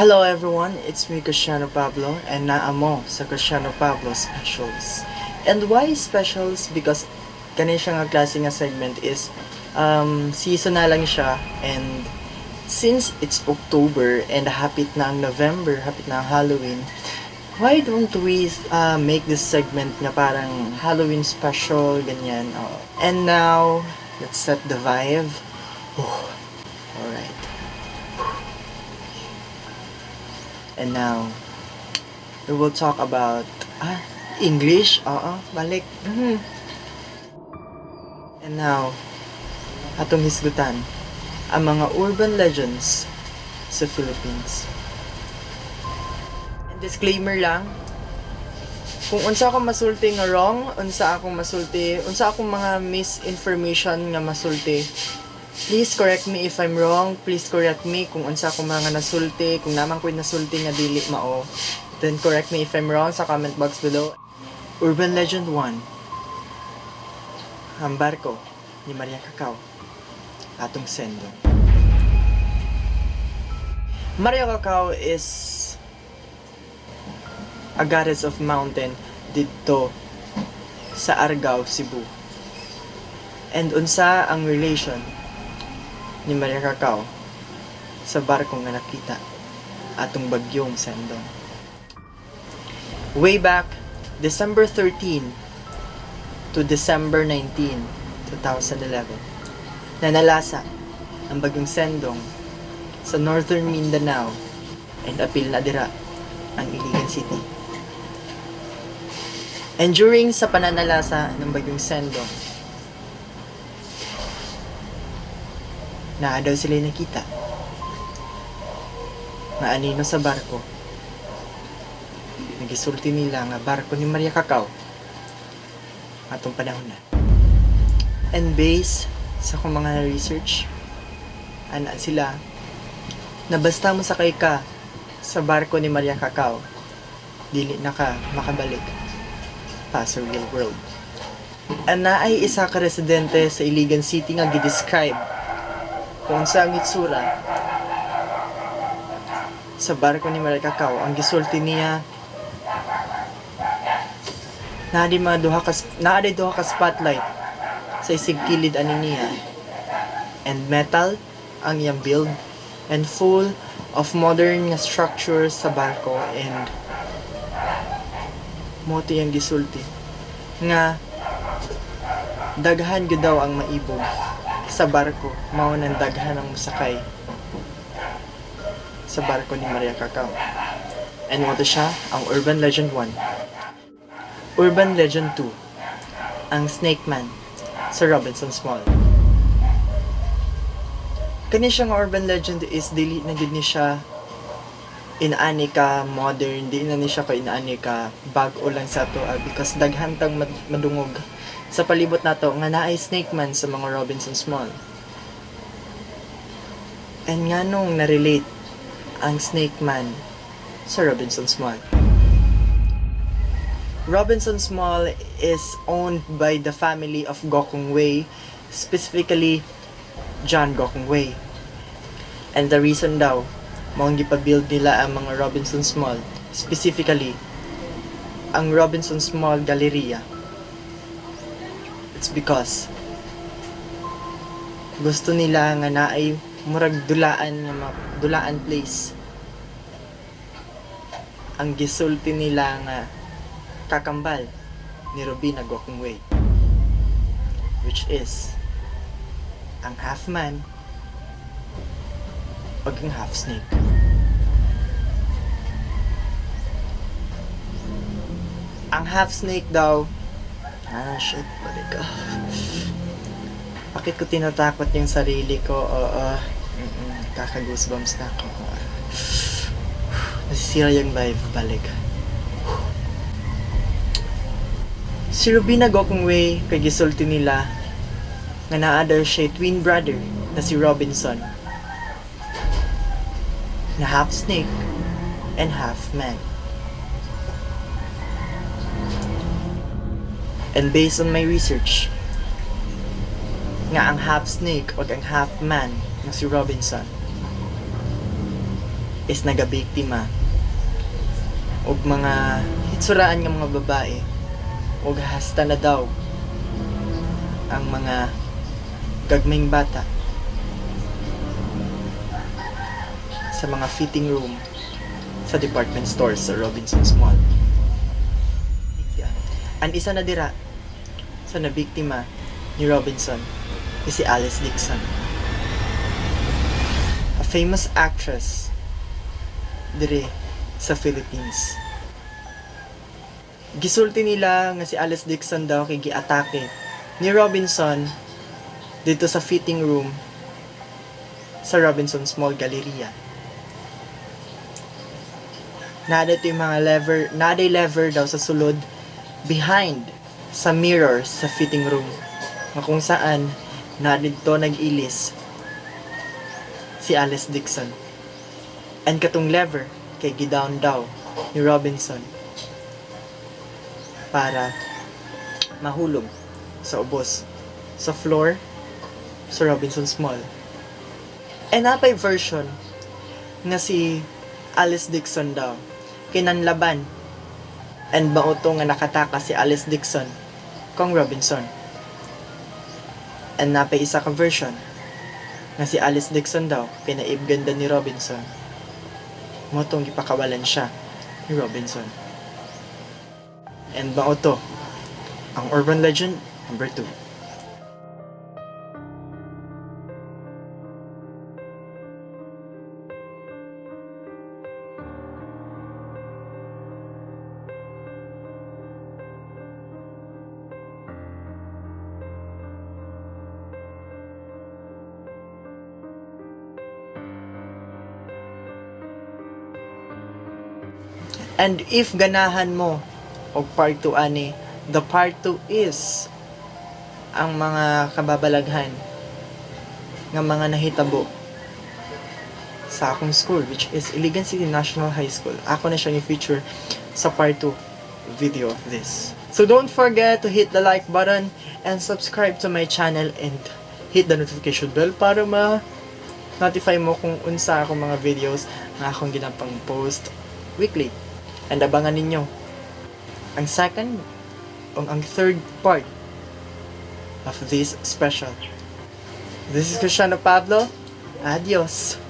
Hello everyone, it's me, Cristiano Pablo, and naa mo sa Cristiano Pablo Specials. And why specials? Because kani siya nga klase nga segment is seasonal lang siya, and since it's October and hapit na ang November, hapit na ang Halloween, why don't we make this segment nga parang Halloween special, ganyan. Oo. And now, let's set the vibe. Oh, alright. And now, we will talk about English. Oo, balik. And now, atong hisgutan ang mga urban legends sa Philippines. And disclaimer lang, kung unsa akong masulti nga wrong, unsa akong masulti, unsa akong mga misinformation nga masulti, please correct me if I'm wrong, please correct me kung unsa akong mga nasulti, kung naa man ko'y nasulti nga dili mao, then correct me if I'm wrong sa comment box below. Urban Legend 1. Ang barko ni Maria Cacao, atong Sendong. Maria Cacao is a goddess of mountain didto sa Argao, Cebu. And unsa ang relation ni Maria Cacao sa barko nga nakita atong bagyong Sendong? Way back December 13 to December 19, 2011, nanalasa ang bagyong Sendong sa Northern Mindanao and apil na dira ang Iligan City. And during sa pananalasa ng bagyong Sendong, naa daw sila nakita nga anino sa barko. Nagisulti nila nga barko ni Maria Cacao atong panahon na. And based sa akong mga research, ana sila na basta mo sakay ka sa barko ni Maria Cacao, dili na ka makabalik pa sa real world. And naay isa ka residente sa Iligan City nga gi-describe kung unsa ang itsura sa barko ni Maria Cacao. Ang gisulti niya, naa di duha ka spotlight sa isig kilid ani niya, and metal ang iyang build and full of modern nga structures sa barko, and mao to iyang gisulti nga daghan gyud daw ang maibog sa barko, mao nang daghan ang mosakay sa barko ni Maria Cacao. And mao to siya ang Urban Legend 1. Urban Legend 2: Ang Snake Man sa Robinson's Mall. Kani siya nga urban legend is dili na gid ni siya inaani ka modern, di na ni siya ka inaani ka bag-o lang sa ato because daghan tang madungog sa palibot nato nga naay snake man sa mga Robinson's Mall. And nganong na-relate ang snake man sa Robinson's Mall? Robinson's Mall is owned by the family of Gokongwei, specifically John Gokongwei. And the reason daw, maong gipa-build nila ang mga Robinson's Mall, specifically ang Robinson's Mall Galleria, it's because gusto nila nga naay murag dulaan nga dulaan place ang gisulti nila nga kakambal ni Robina Gokongwei, which is ang half man ug ang half snake. Ang half snake daw, shit, balik ka. Bakit ko tinatakot yung sarili ko? Oo, kaka-goosebumps na ako. Nasisira yung vibe, balik. Si Robina Gokongwei, kay gisulti nila nga naa daw siya twin brother na si Robinson na half snake and half man. And based on my research, nga ang half snake o ang half man na si Robinson is nagabiktima og mga hitsuraan nga mga babae og hasta na daw ang mga gagmayng bata sa mga fitting room sa department stores sa Robinson's Mall. Ang isa na dira sa nabiktima ni Robinson is si Alice Dixon, a famous actress dire sa Philippines. Gisulti nila nga si Alice Dixon daw kay giatake ni Robinson dito sa fitting room sa Robinson's Mall Galleria. Naa dito yung mga lever, naa lever daw sa sulod behind sa mirror sa fitting room nga kung saan na dito nag-ilis si Alice Dixon. And katong lever kay gidown daw ni Robinson para mahulog sa ubos sa floor sa Robinson's Mall. And napay version nga si Alice Dixon daw kinanlaban and mao to nga nakataka si Alice Dixon kang Robinson. And napay isa ka version nga si Alice Dixon daw pinaibganda ni Robinson. Mao tong gipakawalan siya ni Robinson. And mao to ang urban legend number 2. And if ganahan mo og part 2 ani, the part 2 is ang mga kababalaghan nga mga nahitabo sa akong school, which is Iligan City National High School. Ako na siyang i-feature sa part 2 video of this. So don't forget to hit the like button and subscribe to my channel and hit the notification bell para ma notify mo kung unsa akong mga videos nga akong ginapang post weekly. And abangan ninyo ang second o ang third part of this special. This is Cristiano Pablo. Adios.